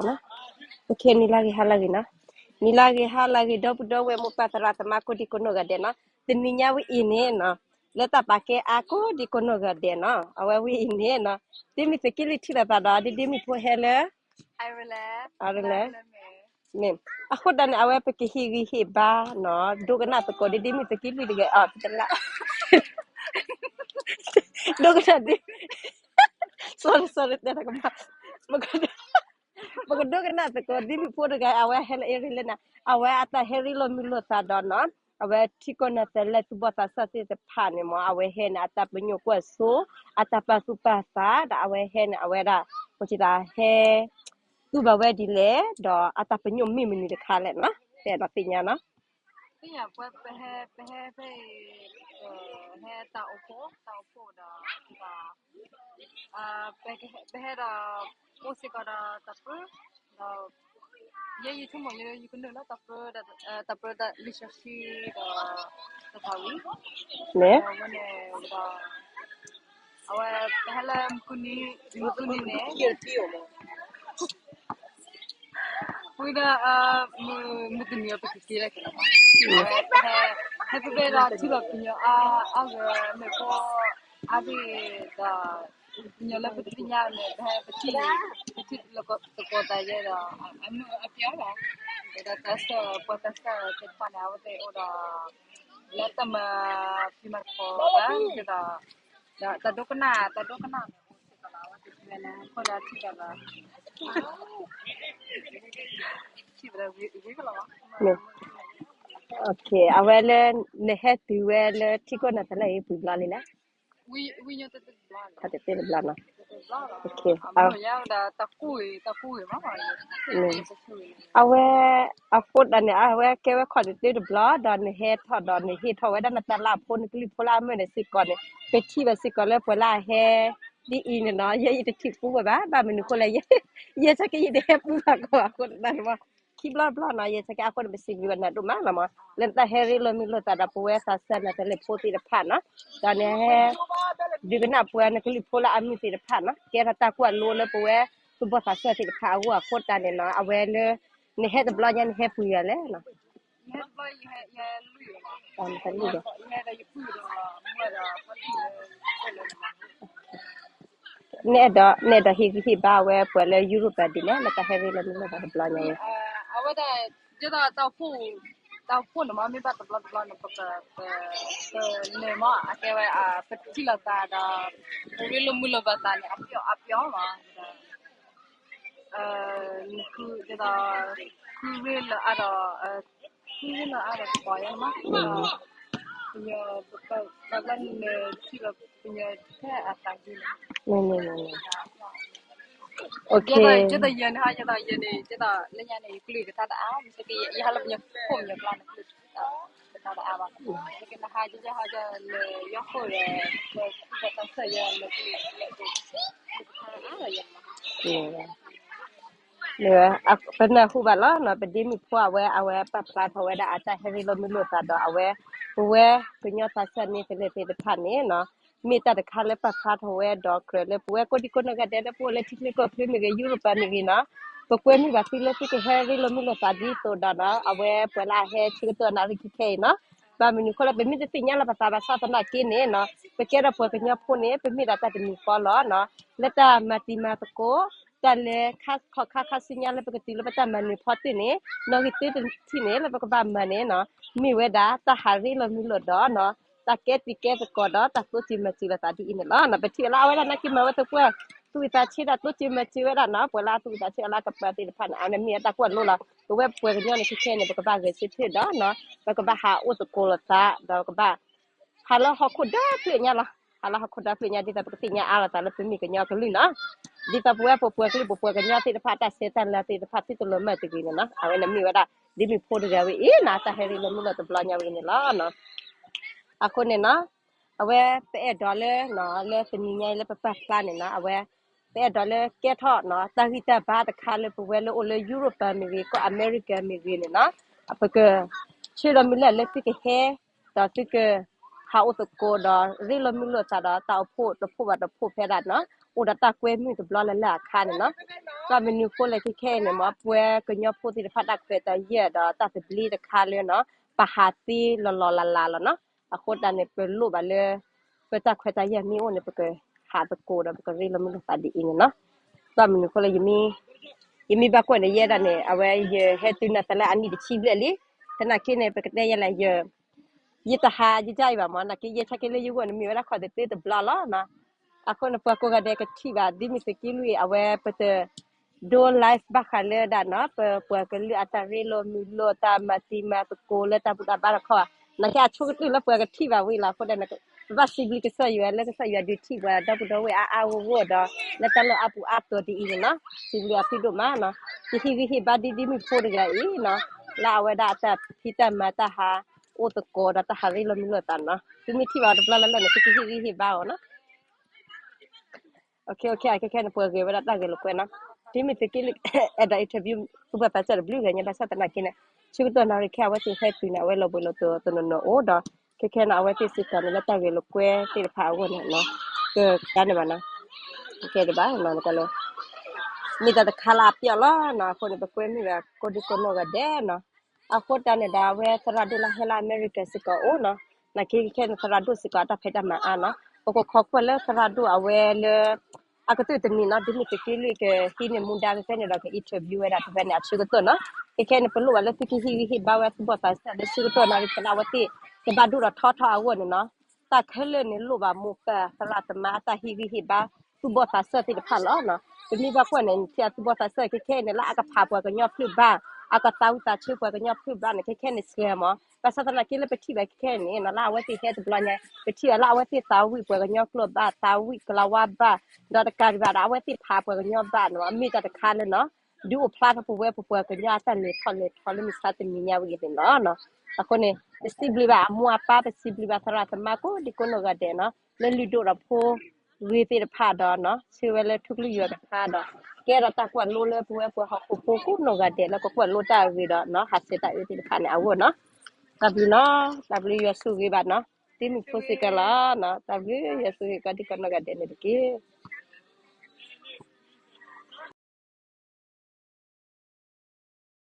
နံၤလၢဂ့ၤဟါလၢဂ့ၤနီၤ, နံၤလၢဂ့ၤဟါလၢဂ့ၤ ဒီပုၢ်ဒီဝဲၢ်မိၢ်ပၢ်သရၣ်သမါကိးဒံကိးနီၢ်ဂၤဒဲးနီၤ, တနံၤညါဝဲအံၤန့ၣ်နီၤ, လၢတၢ်ပာ်ကဲအါကိးဒံကိးနီၢ်ဂၤဒဲးနီၤ, အဝဲဝဲအံၤန့ၣ်နီၤ, ဒ်မ့ၢ်သုးက့လွံၢ်ထံၣ်လိာ်သးဒီး ဒ်ဒ်မုၣ်ဖိဟဲလၢ အရလဲၣ် မ့ၢ် အဃိတၢ်န့ၣ် အဝဲပကဟ့ၣ်ဂံၢ်ဟ့ၣ်ဘါနီၤ, ဒိကနၣ်သကိးဒ်ဒ်မ့ၢ်သုးက့လွံၢ်တဂၤအီၤ တလၢ ဒိကနၣ်ဒ် sorry sorry တဲတၢ်ကမၣ်, ပကဒိကနၣ်သကိးဒ်မုၣ်ဖိတဂၤ အဝဲဟဲလၢအရလဲၣ်န့ၣ် အဝဲအတၢ်ဟဲရ့လိာ်မုာ်လိာ်သးဒီးနီၤ, အဝဲထံကီၢ်နၤသးလဲၣ်သူၣ်ဘီၣ်သးစၢ်သ့ၣ်တဖၣ်န့ၣ်မ့ၢ် အဝဲဟဲန့ၣ် အတၢ်ပညိၣ်ကွၢ်စိ, အတၢ်ပာ်သူၣ်ပာ်သး ဒီးအဝဲဟဲန့ၣ် အဝဲဒၣ် ပကတဲဟဲ သူၣ်ဘၣ်ဝဲဒ်လဲၣ် ဒီးအတၢ်ပညိၣ်မ့ၢ်မနုၤတခါလဲၣ်နီၤ, ပအဲၣ်ဒိးသ့ၣ်ညါနီၤ. သ့ၣ်ညါပဝဲ ပဟဲ ပဟဲဖဲအံၤ ဟဲတၢ်အိၣ်ဖှိၣ် တၢ်အိၣ်ဖှိၣ်ဒီး ပဟဲဒီး အိၣ်စ့ၢ်ကီးဒီးတၢ်ပြၢ ဒီး ယဲယဆိကမိၣ် ယကနုာ်လၢတၢ်ပြၢ တၢ်ပြၢလံာ်စီဆှံဒီး တၢ်သးဝံၣ် မ့ၢ် ဝဲန့ၣ်ဒီး အဝဲ ပဟဲလၢမုၢ်နံၤ မုၢ်နံၤန့ၣ် ဝံၤဒီး မုၢ်တနံၤအံၤပကက့ၤလၢက့ၤလီၤမး, အဝဲ ဟဲဖဲဖဲဒီးထံၣ်လီၤပှၤကညီအါဂၤ မ့ၢ်ဖိအါဂၤဒီး ပှၤကညီလၢပတသ့ၣ်ညါန့ၣ် ပဟဲပထံၣ် ပထံၣ်သကိးသးယဲဒီး အမုာ်အပျီလီၤ, ဒီးတၢ်ဆၢ ပှၤတၢ်ဆၢသ့ၣ်တဖၣ်န့ၣ် အဝဲသ့ၣ်အိၣ်ဒီး လၢတၢ်မၤဖံးမၤသကိးဘၣ်ဒီး ဒီးတၢ်ဒိကနၣ် တၢ်ဒိကနၣ်န့ၣ် အိၣ်စ့ၢ်ကီးလီၤ အဝဲသ့ၣ်ဝဲန့ၣ် အဃိဒီးထံၣ်ဒီး ထံၣ်ဝဲဒၣ်ဝံၤကလီၤမး, အဝဲလၢ နဟဲတုၤဝဲလၢထံကီၢ်နၤသးလဲၣ်အံၤ ပှဲၤဘျီလံလဲၣ်, တသ့တဘျီနီၤ, အဝဲ အဃိတၢ်န့ၣ် အဝဲကဲဝဲခီၣ်တသ့တဘျီ ဒီးနဟဲထီၣ်ဒီးနဟ့ၣ်ထီၣ်ဝဲဒၣ်နတၢ်လၢအဖိ နကလုၢ်ဖိလၢအမုာ်န့ၣ်စ့ၢ်ကီးန့ၣ် ပထံၣ်ဘၣ်စ့ၢ်ကီးလၢပှၤလၢအဟဲ ဒ်အံၤန့ၣ်နီၤ, ယဲယတထံၣ်ပူၤဝဲဘၣ်, ဘၣ်မနုၤအဃိလဲၣ်, ယဲဆၢက့ယတဟဲပူၤဘၣ်ကီးအဃိတၢ်န့ၣ်မး, ခံဘျီတဘျီနီၤ, ယဲဆၢက့အဃိန့ၣ် ပစံးဘျုးဘၣ်နၤဒိၣ်မးလီၤမး, လၢနတၢ်ဟဲရ့လိာ်မုာ်လိာ်သးဒီးပဝဲသးစၢ်နၤသးလဲၣ်ဖိသ့ၣ်တဖၣ်နီၤ, ဒီးနဟဲ ဒုးကနၣ်ပှၤနကလုၢ်ဖိလၢအမုာ်သ့ၣ်တဖၣ်နီၤ, ကဲထီၣ်တၢ်ကွၢ်လိလၢပဝဲသူၣ်ဘီၣ်သးစၢ်သ့ၣ်တဖၣ်အဂီၢ်အဃိတၢ်န့ၣ်နီၤ, အဝဲလၢ နဟဲတဘျီညါ နဟဲပှဲၤဂၤလဲၣ်နီၤ, နအဲၣ်ဒိး နအဲၣ်ဒိးဟ့ၣ်ဂံၢ်ဟ့ၣ်ဘါဝဲပှၤလၢယူရပၤဒ်လဲၣ် လၢတၢ်ဟဲရ့လိာ်မုာ်လိာ်သးတဘျီညါအံၤ, အဝဲဒၣ် ဒ်သိးတၢ်အိၣ်ဖှိၣ် တၢ်အိၣ်ဖှိၣ်န့ၣ်မ့ၢ်ဘၣ်တဘျီတဘျီန့ၣ် ပက ပလဲၤမး အကဲဝဲ ပထံၣ်လိာ်သးဒီး ပရ့လိာ်မုာ်လိာ်ဘၣ်သးန့ၣ် အပျီအပျီမး နဃု ဒ်သိး ဃုရ့လၢအါဒီး ဃုရ့လၢအါဒီးကပီၤယါမး ဒီး ပညီ ပကဘၣ်န့ၣ် ထံၣ်လီၤပညီထဲအသးဒ်န့ၣ် ဒ်သိးယဲန့ၣ်ဟါ ဒ်သိးယဲန့ၣ် ဒ်သိးလၢညါန့ၣ် ယကလုၢ်ကထါတအါ မ့ၢ်စ့ၢ်ကီး ယဟးလၢပညီခိၣ်ပညီကျါန့ၣ် ကလုၢ်ကထါတအါဘၣ် မ့ၢ်ကနဟါ ယဟါ ယလဲၤယီၤခိၣ်ဒီး ပသူၣ်ဘီၣ်သးစၢ်ယဲ လဲၤကလုၢ် ကလုၢ်ကထါတအါလီၤယဲ မ့ၢ်ဝဲ ပနၢ်ဟူဘၣ်လီၤနီၤ ပဒ့မုၣ်ဖိအဝဲ အဝဲပာ်ဖျါထီၣ်ဝဲဒၣ်အတၢ်ဟဲရ့လိာ်မုာ်လိာ်သးဒီးအဝဲ ပဝဲကညီသးစၢ်န့ၣ် သလဲသ့ၣ်တဖၣ်န့ၣ်နီၤ မ့ၢ်တၢ်တခါလၢပာ်ဖျါထီၣ်ဝဲဒီးကြၢးလၢပဝဲကိးဒံကိးနီၢ်ဂၤဒဲးလၢပအိၣ်လၢထံချၢကီၢ်ချၢမ့ၢ်ဂ့ၤ ယူရပၤမ့ၢ်ဂ့ၤနီၤ ပကွဲမုာ်ဘၣ်သုလၢသုကဟဲရ့လိာ်မုာ်လိာ်သးဒ်သိးဒီးနီၤ အဝဲပှၤလၢအဟဲဆၢကတီၢ်နၣ်ရံၣ်ခံခဲအံၤနီၤ ဘၣ်မနုၤအဃိလဲၣ် ပမ့ၢ်တသ့ၣ်ညါလီၤပသးဘၣ်ဆၣ်သနာ်က့န့ၣ်နီၤ ပကဲထီၣ်ပှၤကညီဖိန့ၣ် ပမ့ၢ်ဒၣ်တၢ်တမံၤဃီလီၤနီၤ လၢတၢ်မၤတံၤမၤသကိး တၢ်လဲၤခီၣ်ခါခါဆူညါလၢပကတုၤလၢပတၢ်မၤနၢၤဖီတၢၢ်န့ၣ် နီၣ်ဂံၢ်တၢတထံၣ်န့ၣ် လၢပကဘၣ်မၤန့ၣ်နီၤ မ့ၢ်ဝဲဒၣ်တၢ်ဟးရ့လိာ်မုာ်လိာ်ဒီးနီၤ တၢ်ကဲတံၤကဲသကိးဒီးတၢ်တိစၢၤမၤစၢၤလိာ်သးဒ်အံၤန့ၣ်လီၤ. ပထံၣ်ဝဲလၢအဝဲဒၣ်နာ်က့မၤဝဲသပှၢ် သူၣ်ဝံၣ်သးဆၢဒီးတိစၢၤမၤစၢၤဝဲဒၣ်နီၤ ပှၤလၢအသူၣ်ဝံၣ်သးဆၢအလၢကပၤသ့ၣ်တဖၣ်န့ၣ် အဝဲန့ၣ်မ့ၢ်ဝဲတၢ်ကွၢ်လိလီၤ. ပဝဲပှၤကညီန့ၣ်ခဲခဲန့ၣ် ပကဘၣ်ဂဲၤဆၢထၢၣ်ဒီးနီၤ ပကဘၣ်ဟးအိၣ်သကိးလိာ်သး ဒီးပကဘၣ် ဟးလၢဟီၣ်ခိၣ်ဒီဖျၢၣ်ညါလီၤ. ဟးလၢဟီၣ်ခိၣ်ဒီဖျၢၣ်ညါ ဒ်သိးပကသ့ၣ်ညါအါလိာ်သးလၢပမ့ၢ်ကညီကလုာ်နီၤ. ဒ်သိးပဝဲပပှၤကလုာ် ပပှၤကညီသ့ၣ်တဖၣ် တၢ်ဆဲးတၢ်လၤသ့ၣ်တဖၣ် သုတလီၤမၢ်တဂ့ၤန့ၣ်နီၤ. အဝဲန့ၣ်မ့ၢ်ဝဲဒၣ် ဒ်မုၣ်ဖိတဂၤဝဲအံၤနီၤ တၢ်ဟဲရ့လိာ်မုာ်လိာ်တဘျီညါဝဲအံၤန့ၣ်လီၤ. အဃိန့ၣ်နီၤ အဝဲပအဲၣ်ဒိးလၢ လၢတနံၤညါအံၤလၢပပာ်ဖျါန့ၣ်နီၤ အဝဲ ပအဲၣ်ဒိးလၢကဲထီၣ်နီၤ တၢ်ဂံၢ်တၢ်ဘါတခါလၢပဝဲလၢအိၣ်လၢယူရပၤမ့ၢ်ဂ့ၤ ကီၢ်အမဲရကၤမ့ၢ်ဂ့ၤန့ၣ်နီၤ ပက ဆၢလီၤမုၢ်လၢ်လၢသုကဟဲ ဒီးသုက ဟးအိၣ်သကိးဒီး ရ့လိာ်မုာ်လိာ်သးဒီးတၢ်အိၣ်ဖှိၣ်တဖှိၣ်ဘၣ်တဖှိၣ်ဖဲဒၣ်နီၤ အိၣ်ဒီးတၢ်ကွဲမုာ်တဘျီလၢ်လၢ်အခါန့ၣ်နီၤ. ဘၣ်မနုၤဃိလဲၣ်ခဲခဲအံၤန့ၣ် မ်ပဝဲကညီဖိသ့ၣ်တဖၣ်တၢ်ခွဲးတၢ်ယာ်ဒီးတၢ်သဘျ့တခါလၢနီၤ ပဟးသ့လီၤလီၤလးလးလီၤနီၤ. အဃိတၢ်န့ၣ် ပလိၣ်ဘၣ်လၢ ပတၢ်ခွဲးတၢ်ယာ်မ့ၢ်အိၣ်န့ၣ် ပကဟးသကိးဒီးပကရ့လိာ်မုာ်လိာ်သးဒ်အံၤန့ၣ်နီၤ. ဘၣ်မနုၤဃိလဲၣ် ယမ့ၢ်ဘၣ်ကွၢ်န့ၣ် ယဲဒၣ်န့ၣ် အဝဲယဟဲတုၤနၤသးလၢအနံၣ်တဆံဘျဲၣ်လံ. သနာ်က့န့ၣ် ပကတဲယဲလဲၣ် ယတဟးယဒ်အံၤဘၣ်မး နာ်က့ယဲဆၢက့လၢယဂီၢ်န့ၣ် မ့ၢ်ဝဲဒၣ်ခီၣ်သ့ၣ်သ့ၣ်တဘျီလီၤနီၤ. အဃိန့ၣ် ပှၤကိးဂၤဒဲးကထံၣ်ဘၣ် ဒ်မ့ၢ်သုးက့လွံၢ်အဝဲပတ ဒိ live ဘၣ်ဃးလၢဒၣ်နီၤ ပပှၤကလုာ်အတၢ်ရ့လိာ်မုာ်လိာ် တၢ်မၤတံၤမၤသကိးလၢတၢ်ဘူၣ်တၢ်ဘါတခီဘၣ်. နာ်က့အဆိကတၢၢ်လၢပှၤကထံၣ်ဘၣ်ဝံၤလီၤ. အဃိန့ၣ် ပဘၣ်စံးဘျုးကစၢ်ယွၤလၢကစၢ်ယွၤဒုးထံၣ်ပှၤဒီပုၢ်ဒီဝဲၢ်အါအါဂီၢ်ဂီၢ်ဒီး လၢတၢ်လၢအပူၤအါတီၤဒ်အံၤန့ၣ်နီၤ. စံးဘျုးအဖုဒိၣ်မးနီၤ. ယဟ့ၣ်ဂံၢ်ဟ့ၣ်ဘါဒ်ဒ်မုၣ်ဖိတဂၤအံၤနီၤ လၢအဝဲဒၣ်အတၢ်ဖံးတၢ်မၤတၢ်ဟးအိၣ်သကိးဒီးတၢ်ဟးရ့လိာ်မုာ်လိာ်သးနီၤ. သုမ့ၢ်ထံၣ်ဘၣ်အီၤတဘျီလၢ်လၢ်န့ၣ် သုကဟ့ၣ်ဂံၢ်ဟ့ၣ်ဘါအီၤနီၤ. ခဲခဲန့ၣ် ပှၤဂဲၤဝဲဒၣ်တၢ်ဂဲၤလိာ်ကွဲနီၤ. ဒ်မ့ၢ်သုးက့လွံၢ် အဲၣ်ဒိး interview သူၣ်ဘီၣ်သးစၢ်တဘျုးဂၤညါ ဘၣ်ဆၣ်သနာ်က့န့ၣ် ဆၢကတီၢ်နၣ်ရံၣ်ခဲအဝဲသ့ၣ်ဟဲတုၤန့ၣ် အဝဲလီၤဘှံးလီၤတီၤတနီၤနီၤအိၣ်ဒီး ခဲခဲန့ၣ် အဝဲသ့ၣ်စ့ၢ်ကီးန့ၣ် လၢတၢ်ဂဲၤလိာ်ကွဲသ့ၣ်တဖၣ်အဂီၢ်န့ၣ်နီၤ ကကါန့ၣ်ဘၣ်နီၤ. ကဲတဘၣ်နီၤ နကလၢ မ့ၢ်တၢ်တခါလၢအပျီလီၤနီၤ. အဃိန့ၣ် ပကွဲမုာ်ဘၣ်ကိးဒံကိးနီၢ်ဂၤဒဲးနီၤ. အဃိတၢ်န့ၣ်ဒီး အဝဲသရၣ်ဒိၣ်လၢဟဲလၢအမဲရကၤစ့ၢ်ကီးအိၣ်နီၤ. နာ်က့ခဲခဲန့ၣ် သရၣ်ဒိၣ်စ့ၢ်ကီးအတၢ်ဖံးတၢ်မၤအါနီၤ. ပကခိးကွၢ်လၢသရၣ်ဒိၣ်အဝဲလၢ အကတၢၢ်တနံၤနီၤ ဒ်မ့ၢ်သုးက့လွံၢ်ကဟံးန့ၢ်မူဒါဖဲဖဲန့ၣ်ဒီး က interview ဝဲဒၣ်ဖဲဖဲန့ၣ် အဆၢကတီၢ်နီၤ. ခဲခဲန့ၣ် ပလိၣ်ဘၣ်လၢသုကဟ့ၣ်ဂံၢ်ဟ့ၣ်ဘါဝဲသူၣ်ဘီၣ်သးစၢ်လၢဆၢကတီၢ်နၣ်ရံၣ်ခဲလၢာ် အဝဲသ့ၣ် ကဘၣ်ဒိၣ်ဒီးထီထီၣ်အဂီၢ်န့ၣ်နီၤ. တၢ်ခဲလၢာ်န့ၣ် လိၣ်ဘၣ်မိၢ်ပၢ်သရၣ်သမါအတၢ်ဟ့ၣ်ဂံၢ်ဟ့ၣ်ဘါသူၣ်ဘီၣ်သးစၢ်သ့ၣ်တဖၣ်လီၤနီၤ. ပမ့ၢ်ဘၣ်ကွၢ်န့ၣ် နထံၣ်အသူၣ်ဘီၣ်သးစၢ်ခဲခဲအံၤန့ၣ် လၢအကဖးပှၤကညီဖျၢၣ်ဘၣ်, အကသးဝံၣ်သးဆၢပှၤကညီဖျၢၣ်ဘၣ်န့ၣ် ခဲခဲန့ၣ်စှၤမး. ဘၣ်ဆၣ်သနာ်က့လၢပထံၣ်ဘၣ်ခဲခဲအံၤန့ၣ်နီၤ လၢအဝဲသ့ၣ်ဟဲတဘျီညါ ပထံၣ်ဘၣ်လၢအဝဲသ့ၣ်သးဝံၣ်ပှၤကညီကျိာ်ဘၣ်, သးဝံၣ်ကလးဝါဘၣ်, ဒီးတကးဒံးဘၣ်ဒီး အဝဲသ့ၣ်ဖးပှၤကညီဘၣ်နီၤ. အမ့ၢ်တၢ်တခါလၢနီၤ ဒုးအိၣ်ဖျါထီၣ်ပဝဲပပှၤကညီအတၢ်လဲၤထီၣ်လဲၤထီလၢမုၢ်ဆါတနံၤညါဝဲအံၤန့ၣ်လီၤ. အဃိန့ၣ် ပစံးဘျုးဘၣ်အမိၢ်အပၢ်, ပစံးဘျုးဘၣ်သရၣ်သမါကိးဒံကိးနီၢ်ဂၤဒဲးနီၤ လၢလုၢ်ဒိၣ်ဒီးဖိဂ့ၤသ့ၣ်တဖၣ်ဒီးနီၤ ဆၢဝဲလၢထူကလုၢ်ယွၤကထါဒီး ကဲထီၣ်တၢ်ကွၢ်လိလၢပဝဲပှၤဟီၣ်ခိၣ်ဖိကိးနီၢ်ဂၤဒဲးလၢကကွၢ်လိတၢ်အဂ့ၤဒီးနီၤ ဟးဆှဲးတၢ်အၢသ့ၣ်တဖၣ်န့ၣ်အဂီၢ်နီၤ. တၢ်ဘျုးနီၤ, တၢ်ဘျုးယွၤဆိၣ်ဂ့ၤဘၣ်နီၤ, ဒ်မုၣ်ဖိစ့ၢ်ကီးလီၤနီၤ. တၢ်ဘျုးယွၤဆိၣ်ဂ့ၤကိးဒံကိးနီၢ်ဂၤဒဲးန့ၣ်တက့ၢ်.